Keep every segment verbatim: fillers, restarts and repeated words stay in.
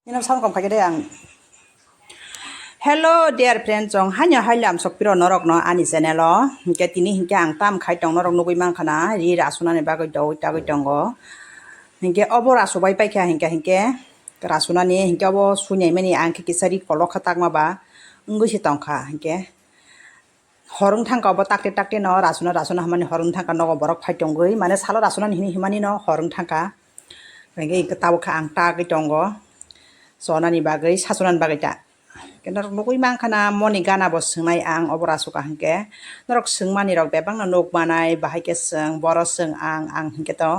Ino sound kom khaikhe de ang. Hello dear friend, chong haino haile amsok piro norokno ani channel o. Hinkhe tini hinkhe ang tam khai tong norok nugui mankha na ri rasunani bagwi dogwi tagwi tongo. Hinkhe obo rasu bai paikha hinkhe hinkhe rasunani hinkhe obo suinai mani ang khe kisa ri kolok kha takma ba wngwi se tongkha hinkhe. Hor wng thangkha obo takte takte no rasuna rasuna hwnmani hor wng thangkha nogo borok phai tongwi mane salo rasuna ni hini himani no hor wng thangkha. Hinkhe tabuk khe ang tagwi tongo chonani bagwi sasunani bagwi ta. Hinkhe norok nugui mankha na moni gana bo swngnai ang obo rasukha hinkhe norok swngmani rok bebak no nuk manai bahai khe swng boro swng ang ang hinkhe to.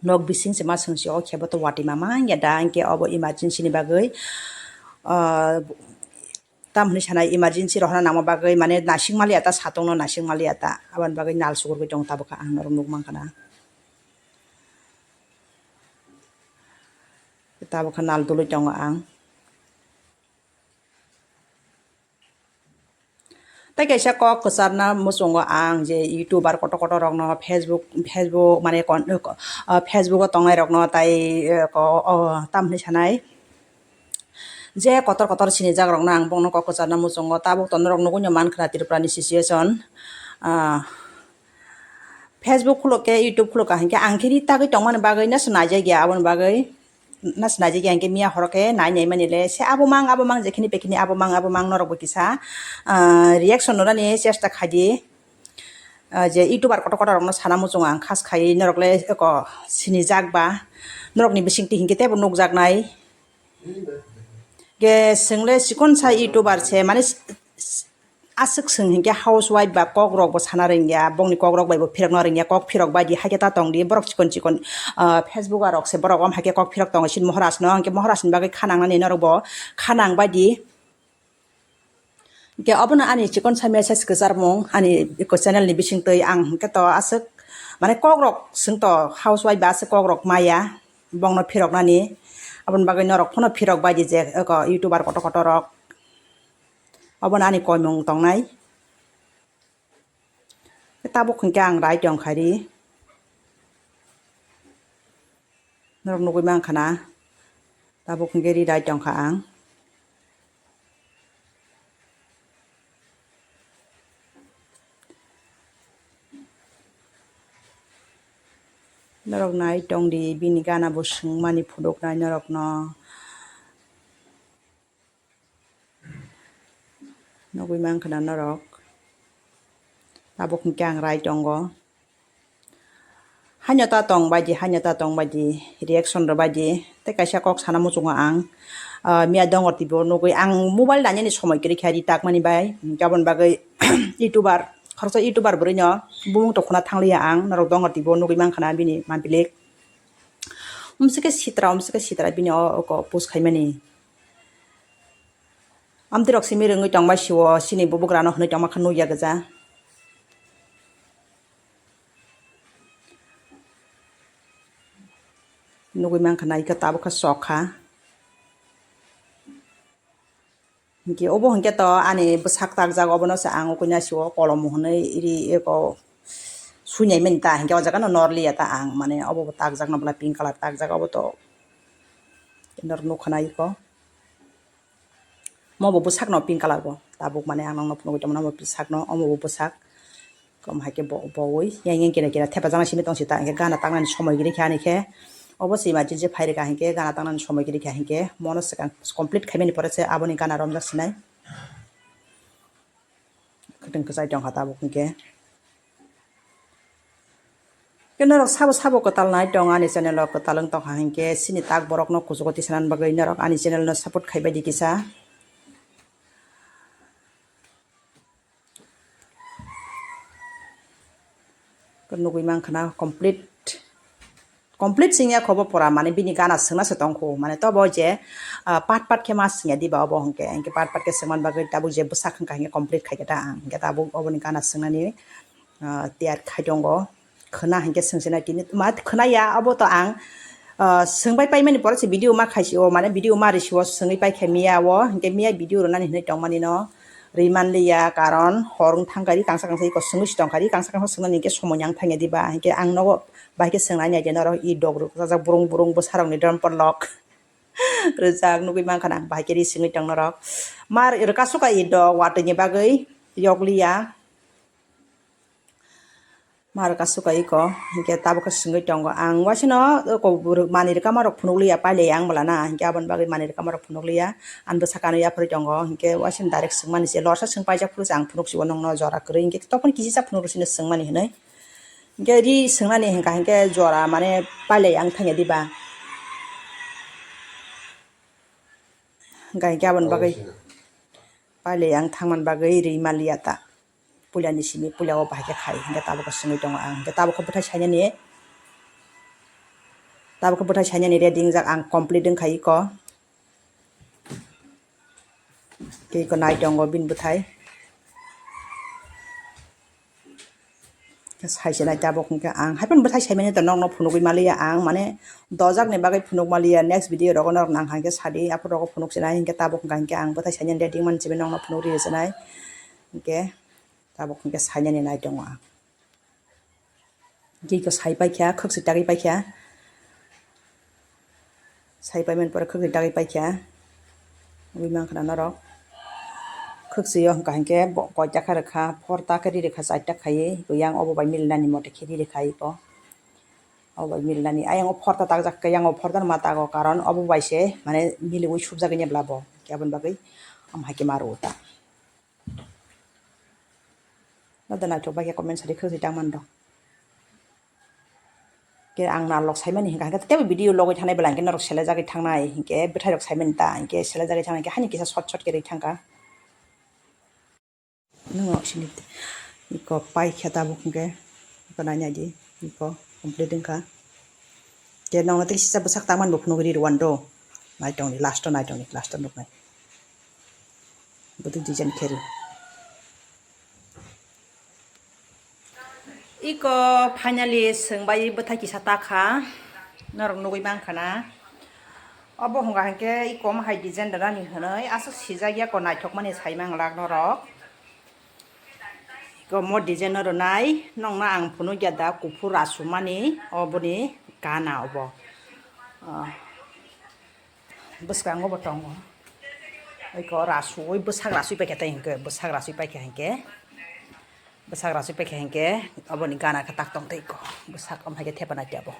Nok bising se ma swng si o khe bo to watwi ma manya da hinkhe obo emergency ni bagwi. Ah, tam hwnwi sanai emergency rohorna nangma bagwi mane nasing maliya ta satong no nasing maliya ta aboni bagwi nal sukurgwi tong tabukha ang norok nuk mankha na. Tabukha nal dului tongo ang. Tei kaisa kok kwcharna muchungo ang je youtuber kotor kotor rokno Facebook, Facebook mane kon-, ah, Facebook o tongnai rokno tai, eh, ko-, o, tam hwnwi sanai. Je kotor kotor sinijak rokno ang bongno kok kwcharna muchungo tabuk to norok nugui no mankha Tripura ni situation. Ah, Facebook khuluk khe YouTube khuluk kha hinkhe ang khe ri tagwi tongmani bagwi no se naijak ya aboni bagwi. Nasna je yang khe miya horo khe nai nai mani le se abo mang abo mang jekhini pekhini abo mang abo mang norok bo kisa, ah, reaction rwnani chesta khai di. Ah, je youtuber kotor kotor rokno sana muchungo ang khas khai norok le eko sinijak ba norokni bisingtwi hinkhe teibo nukjaknai. Ge chwng le chikon sa youtuber se mane aswk chwng hinkhe housewife ba kok rok bo sana rwngya, bongni kok rok bai bo phirokna rwngya, kok phirok bai di haikhe ta tong di, borok chikon chikon, ah, Facebook a rok se borok om haikhe kok phirok tongo, chini Maharaj no, hinkhe Maharaj ni bagwi kha nangnani norok bo kha nang bai di. Hinkhe obono ani chikon sa message kwcharmung ani eko channel ni bisingtwi ang hinkhe to aswk mane kok rok chwng to housewife ba aswk kok rok maya bongno phiroknani, aboni bagwi norok phano phirok bai di je eko youtuber kotor kotor rok. Obono ani koimung tongnai. Tabuk hinkhe ang rai tong khai ri. Norok nugui mankha na. Tabuk hinkhe ri rai tong kha ang. Norok nai tong di, bini gana bo swngmani phunuknai norokno. Nugui mankha na norok. Tabuk hinkhe ang rai tongo. Haino ta tong bai di, haino ta tong bai di, reaction rw bai di. Tei kaisa kok sana muchungo ang, ah, miya dongor T V o nugui ang mobile nainani somoi kwrwi kha ri takmani bai. Hinkhe aboni bagwi youtuber, khoroksa youtuber bwrwino bumung to khuna thangliya ang, norok dongor T V o nugui mankha na bini manpilik. Umsike sitra, umsike sitra bini o, o, post khaimani. Amtwi rok simi rwngwi tong bai sio, chini bubugrano hwnwi tongma khe nukya gwja. Nugui mankha na iko tabuk khe chok kha. Hinkhe obo hinkhe to ani bwsak takjak, obono se ang ukui na sio kolom hwnwi ri eko suinai mani ta, hinkhe o jaga no nor liya ta ang, mane obo bo takjak no bwla pink colour takjak obo to. Norok nukha na iko. Omo bo bwsakno pink colour bo. Tabuk mane ang nokno phunugwi tongmani omo bwsakno, omo bo bwsak. Kom hai khe bo-, bowi. Yang yang kira kira thepa jana simi tong sita. Hingke gana tangnani somoi giri khe ani khe. Obo se emergency phai rwkha hingke gana tangnani somoi giri kha hingke. Mono swkang complete khaimani pore se aboni gana romjak sinai. Kwtwng kwchai tongkha tabuk hingke. Khe norok sabo sabo kwtal nai tong ani channel o, kwtal wng tongkha hinkhe chini tak borokno kuchugo tisanani bagwi norok ani channel no support khaibai di kisa. Nugwi mankha na complete. Complete singya khobo pora, mane bini gana swngna se tongkho, mane tobo je, ah, part part khe ma singya diba obo hwnkhe, hwnkhe part part khe swngmani bagwi tabuk je bwsak wngkha hwnkhe complete khaikhe ta ang, hwnkhe tabuk oboni gana swngnani, ah, tiyar khai tongo, khwna hwnkhe swngsinai tini ma khwnaya obo to ang, ah, swngbai paimani pore se video ma khaisio, mane video ma risio swngwi paikha miya o, hwnkhe miya video rwnani hinwi tongmani no. Ri manliya, karon hor wng thang kha ri, kangsa kangsa iko swngwi si tong kha ri, kangsa kangsa swngnani hinkhe somoi yang thangya diba, hinkhe ang nogo bai khe swngnani aidi norok i dok rwk chajak burung burung bwsarokni dron porlok. Rijak nugwi mankha nang, bahai khe ri singwi tong norok. Mar rwka suka i do watwi ni bagwi yokliya. Mar rwka suka iko, hinkhe tabuk khe singwi tongo ang. Waisano oko manwi rwkama rok phunukliya, pailaiya ang bwlana, hinkhe aboni bagwi manwi rwkama rok phunukliya. Ani bwsakano yaphurwi tongo, hinkhe waisano direct swngmani se, lorsa swng paijak phuru se ang phunuk sio nongno jora kwrwi, hinkhe tokphani kisisa phunuk rw sino swngmani hinwi. Hinkhe ri swngnani hinkha hinkhe jora mane pailai ang thangya diba. Hinkha hinkhe aboni bagwi pailai ang thangmani bagwi ri maliya ta. Puilani simi puila o bahai khe khai hinkhe tabuk khe swngwi tongo ang. Hinkhe tabuk khe bwthai sainani, tabuk khe bwthai sainani ready wngjak ang, complete wngkha iko. Tei iko nai tongo bini bwthai. Sai se nai tabuk hwnkhe ang haiphano bwthai saimani to nokno phunugwi maliya ang, mane dojak ni bagwi phunuk maliya, next video rogo norok nang hai khe sadi, aphuru rogo phunuk se nai hinkhe tabuk hwnkha hinkhe ang bwthai sainani ready wngmani simi nokno phunuk ri se nai hinkhe tabuk hwnkhe sainani nai tongo ang. Kiko sai paikha, khwksui tagwi paikha. Sai paimani pore khwksui tagwi paikha. Ui mankha na norok. Khwksui o hwnkha hinkhe bo koita kha rwkha, phorta khe ri rwkha, chaita khaiwi. Yang obo bai milinani mote khe ri rwkha iko. Obo bai milinani. Ayang o phorta tagjak khe, yang o phorta no ma tago, karon obo bai se mane miliui subjagwi nai bwla bo. Khe aboni bagwi am hai khe ma rwo ta. Noda naithok bai khe comment sadi khwsai tang mando. Khe ang nalok saimani hinkha, hinkhe teibo video logwi thangnai bwla hinkhe norok selejagwi thangnai hinkhe bwthairok saimani ta hinkhe selejagwi thangnai hinkhe hani kisa short short khe ri thangkha. Nwngo sini iko paikha tabuk hinkhe iko nainai di iko complete wngkha. Khe nokno tei kisa bwsak tangmani bo phunugwi ri rwando. Naitongni last o naitongni last o nuknai. Bwtwi design khe ri. Iko finally swngbai bwthai kisa ta kha, norok nugwi mankha na. Obo hwnka hinkhe iko omo hai design rwnani hwnwi aswk sijak ya ko naithokmani saimang lak norok. Iko omo design no rwnai nokno ang phunukya da kuphur asumani oboni gana obo. Ah. Bwskango bo tongo. Iko rasui, bwsak rasui paikha tei hinkhe, bwsak rasui paikha hinkhe, bwsak rasui paikha hinkhe, oboni gana khe tak tong tei iko. Bwsak omo hai khe thepanai tei abo.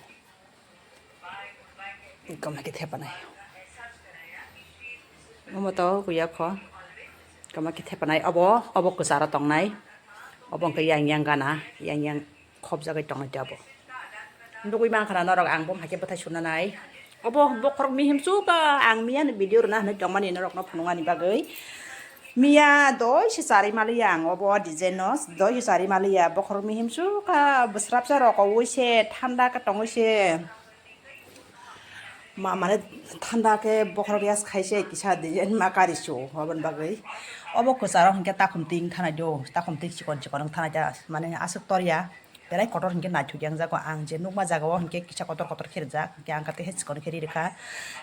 Iko omo hai khe thepanai. Omo to kuya kho. Iko omo hai khe thepanai. Obo, obo kwcharo tongnai. Obo hinkhe yang yang gana, yang yang. Khopjagwi tongnai tei abo. Nugwi mankha na norok ang bo hai khe bwthai suna nai. Obo bokhorok mihim sukha ang miya ni video rwna hinwi tongmani norokno phunuknani bagwi. Miya doi se charwi maliya ang obo design no, doi se charwi maliya bokhorok mihim sukha bwsrapsa rok owi se thanda khe tongwi se. Ma, mane thanda khe bokhorok yas khaise kisa design ma kari su, oboni bagwi. Obo kwcharo hinkhe takhum ting thanai do, takhum ting chikon chikon wng thanai ta, mane aswk torya, belai kotor hinkhe naithok yang jago ang je nukma jaga o hinkhe kisa kotor kotor khe rijak, hinkhe ang khe chikon khe ri rwkha.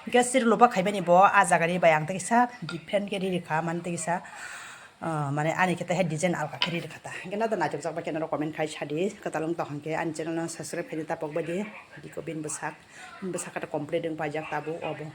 Hinkhe siri lupa khaimani bo ah jaga ni bai ang tei kisa different khe ri rwkha, mane tei kisa. Ah, mane ani khe tei hai design alka khe ri rwkha ta. Hinkhe no da naithokjak bai khe norok comment khai sadi. Kwtal wng tong hinkhe ani channel no subscribe khaidi ta pok baidi. Bini bwsak, bini bwsak khe complete wng paijak tabuk obo.